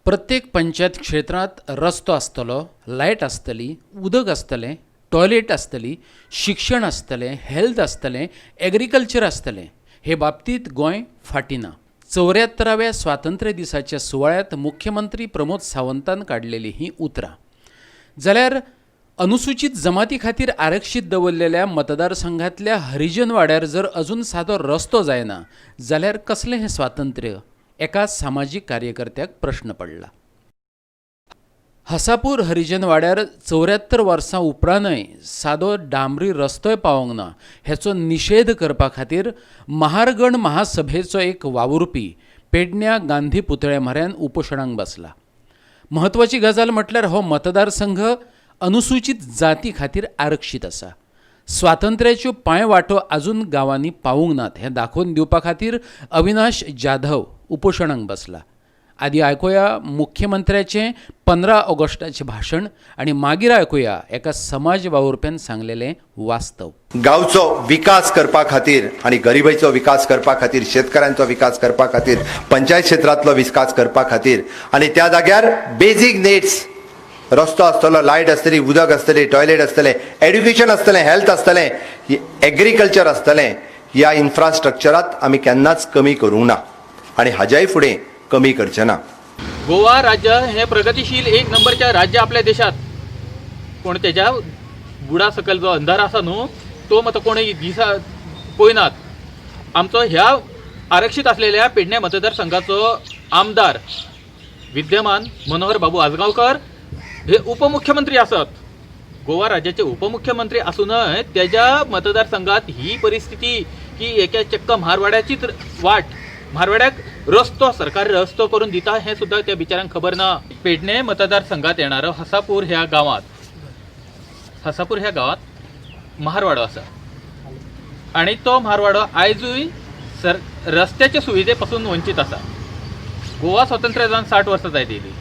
प्रत्येक पंचायत क्षेत्रांत रस्तो आसतलो, लायट आसतली, उदक आसतलें, टॉयलेट आसतली, शिक्षण आसतलें, हेल्थ आसतलें, एग्रीकल्चर आसतलें. हे बाबतींत गोंय फाटीं ना. 74व्या स्वातंत्र्य दिसाच्या सुवाळ्यांत मुख्यमंत्री प्रमोद सावंतान काडलेलीं हीं उतरां. जाल्यार अनुसूचित जमाती खातीर आरक्षीत दवरलेल्या मतदारसंघांतल्या हरिजन वाड्यार जर अजून सादो रस्तो जायना जाल्यार कसलें हें स्वातंत्र्य, एका सामाजीक कार्यकर्त्याक प्रश्न पडला. हसापूर हरिजन वाड्यार 74 वर्सां उपरांतय सादो डांबरी रस्तोय पावोंक ना हेचो निशेध करपा खातीर महारगण महासभेचो एक वावुरपी पेडण्या गांधी पुतळ्या म्हऱ्यान उपोशणाक बसला. म्हत्वाची गजाल म्हटल्यार हो मतदारसंघ अनुसूचित जाती खातीर आरक्षीत आसा. स्वातंत्र्याच्यो पांयवाटो अजून गांवांनी पावूंक नात हें दाखोवन दिवपा खातीर अविनाश जाधव उपोशणाक बसला. आदी आयकुया मुख्यमंत्र्याचें 15 ऑगस्टाचें भाशण आनी मागीर आयकुया एका समाज वावुरप्यान सांगलेलें वास्तव. गांवचो विकास करपा खातीर आनी गरिबीचो विकास करपा खातीर, शेतकऱ्यांचो विकास करपा खातीर, पंचायत क्षेत्रांतलो विकास करपा खातीर आनी त्या जाग्यार बेजीक निड्स, रस्तो आसतलो, लायट आसतली, उदक आसतली, टॉयलेट आसतलें, एड्युकेशन आसतलें, हेल्थ आसतलें, एग्रीकल्चर आसतलें. ह्या इन्फ्रास्ट्रक्चरात आमी केन्नाच कमी करूंक ना आनी हाज्याय फुडें कमी करचे ना. गोवा राज्य हे प्रगतीशील एक नंबरच्या राज्य आपल्या देशात, पूण तेज्या बुडा सकयल जो अंधार आसा न्हू, तो मात कोणी दिसा पळयनात. आमचो ह्या आरक्षीत आसलेल्या पेडणे मतदारसंघाचो आमदार विद्यमान मनोहर बाबू आजगांवकर हे उपमुख्यमंत्री आसत. गोवा राज्याचे उपमुख्यमंत्री आसूनय तेज्या मतदारसंघात ही परिस्थिती की एका चक्क म्हारवाड्याचीच वाट, म्हारवाड्याक रस्तो सरकार रस्तो करून दिता हें सुद्दां त्या बिचाऱ्यांक खबर ना. पेडणे मतदारसंघात येणारो हसापूर ह्या गांवांत, हसापूर ह्या गांवांत म्हारवाडो आसा आनी तो म्हारवाडो आयजूय सर रस्त्याचे सुविधे पासून वंचीत आसा. गोवा स्वतंत्र जावन 60 वर्सां जायत येयली,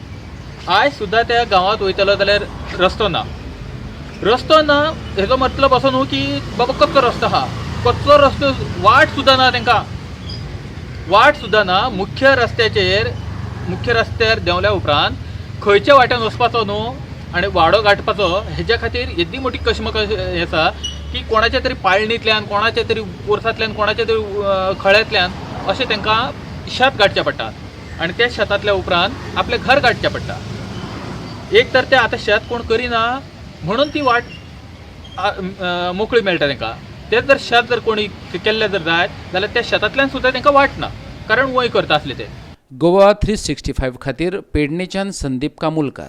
आयज सुद्दां त्या गांवांत वयतलो जाल्यार रस्तो ना. रस्तो ना हेजो मतलब असो न्हू की बाबा कच्चो रस्तो आहा. कच्चो रस्तो, वाट सुद्दां ना तांकां, वाट सुद्दां ना. मुख्य रस्त्याचेर, मुख्य रस्त्यार देंवल्या उपरांत खंयच्या वाट्यान वचपाचो न्हू आनी वाडो गांठपाचो हेज्या खातीर येदी मोठी कशमकश हें आसा की कोणाच्या तरी पाळणींतल्यान, कोणाच्या तरी पोरसांतल्यान, कोणाच्या तरी खळ्यांतल्यान अशें तांकां शेत गांठचें पडटा आनी त्या शेतांतल्या उपरांत आपलें घर गांठचें पडटा. एक तर ते आतां शेत कोण करिना म्हणून ती वाट मोकळी मेळटा तांकां. तें जर शेत जर कोणी केल्लें जर जायत जाल्यार त्या शेतांतल्यान सुद्दां तांकां वाट ना, कारण वंय करता आसले ते. गोवा 365 खातीर पेडणेच्यान संदीप कामुलकार.